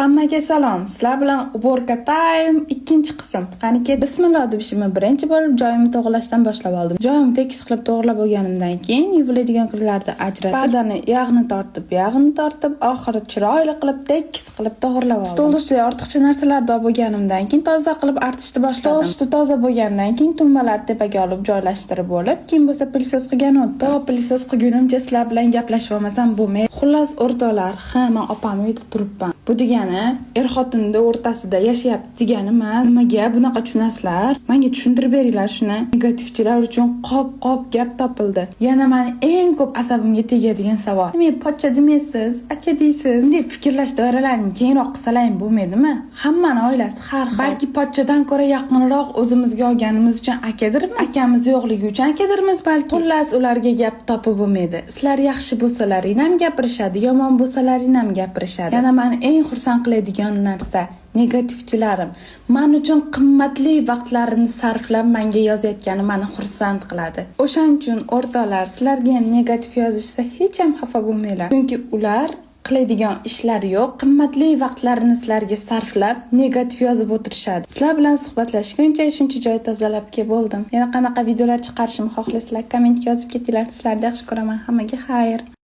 Hammaga salom. Sizlar bilan уборка time ikkinchi qism. Qani ket. Bismillah deb ishimni birinchi bo'lib joyimni to'g'rilashdan boshlab oldim. Joyimni tekis qilib to'g'rilab bo'lganimdan keyin yuviladigan kirlarni ajratib, pardani yog'ini tortib, yog'ini tortib, oxiri chiroyli qilib tekis qilib to'g'rilab oldim. Stol ustiga ortiqcha narsalarni olib bo'lganimdan keyin toza qilib artishni boshladim. Stol usti toza bo'lgandan keyin tumbalarni tepaga olib joylashtirib bo'lib, keyin bo'lsa пылесос qilgan o'tdi. To пылесос qilgunimcha sizlar bilan gaplashib olmasam bo'lmaydi. Xullas, o'rtoqlar, ha, men opam uyida turibman. Bu degani er-xotinni o'rtasida yashayapti degani emas. Nimaga bunaqa tushunasizlar? Menga tushuntirib beringlar shuni. Negativchilar uchun qop-qop gap topildi. Yana mani eng ko'p asabimga tegadigan savol. Nima, pochcha demaysiz, aka deysiz. Bunday fikrlash doiralarini kengroq qilsalar bo'lmaydimi? Hammani oilasi har xil. Balki pochchadan ko'ra yaqinroq o'zimizga olganimiz uchun akadirmiz. Akamiz yo'qligi uchun akadirmiz balki. Xullas, ularga gap topib bo'lmaydi. Sizlar yaxshi bo'lsalaring ham gapirishadi, yomon bo'lsalaring ham gapirishadi. Yana mani eng xursand qiladigan narsa, negativchilarim man uchun qimmatli vaqtlarini sarflab menga yozayotgani mani xursand qiladi. O'shaning uchun, o'rtoqlar, sizlarga ham negativ yozishsa, hech ham xafa bo'lmanglar, chunki ular qiladigan ishlari yo'q, qimmatli vaqtlarini sizlarga sarflab negativ yozib o'tirishadi. Sizlar bilan suhbatlashguncha shuncha joy tozalab kelib bo'ldim. Yana qanaqa videolar chiqarishimni xohlasizlar, kommentga yozib ketinglar. Sizlarni yaxshi ko'raman. Hammaga xayr.